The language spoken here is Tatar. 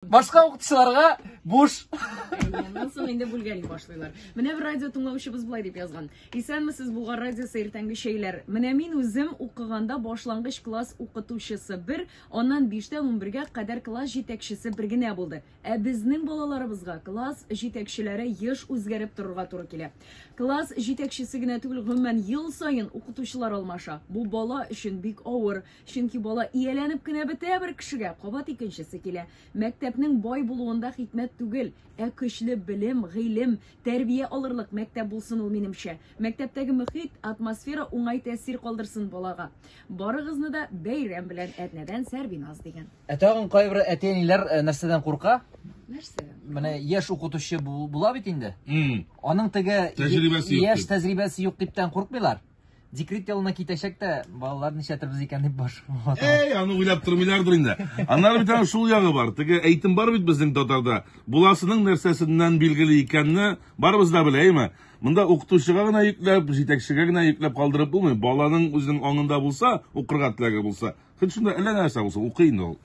Башка укытучыларга буш. Аннан соң инде бүлгәли башлыйлар. Менә бер радио тыңлаучыбыз болай дип язган. Исәнмесез, Булгар радиосы иртәнге чәйләр. Менә мин үзем укыганда башлангыч класс укытучысы бер, аннан 5-тән 11-гә кадәр класс җитәкчесе бер генә булды. Ә безнең балаларыбызга класс җитәкчеләре еш үзгәреп торырга туры килә. Класс җитәкчесе генә түгел, гомумән ел саен укытучылар алмаша. Бу бала өчен бик авыр. Чөнки бала ияләнеп кенә бетә бер кешегә, кабат икенчесе килә. Мәктәпнең бай булуында хикмәт түгел, ә көчле белем, гыйлем, тәрбия алырлык мәктәп булсын ул, минемчә. Мәктәптәге мөхит, атмосфера уңай тәэсир калдырсын балага. Барыгызны да бәйрәм белән, Әтнәдән Сәрбиназ дигән. Ә тагын кайбер әти-әниләр э, нәрсәдән курка? Нәрсәдән? Менә яшь укытучы була бит инде. Аның теге тәҗрибәсе юк. Яшь тәҗрибәсе юк диптән куркмыйлар. Декрет ялына китәчәк тә, балалар нишләтербез икән дип баш вата. Әй, аны уйлап тормыйлардыр инде. Аннары бит аның шул ягы бар. Теге әйтем бар бит безнең татарда. Буласының нәрсәсеннән билгеле икәнне барыбыз да белә, әйме? Монда укытучыга гына йөкләп, җитәкчегә генә йөкләп калдырып булмый. Баланың үзенең аңында булса, укырга теләге булса, хоть шунда әллә нәрсә булсын, укый инде ул.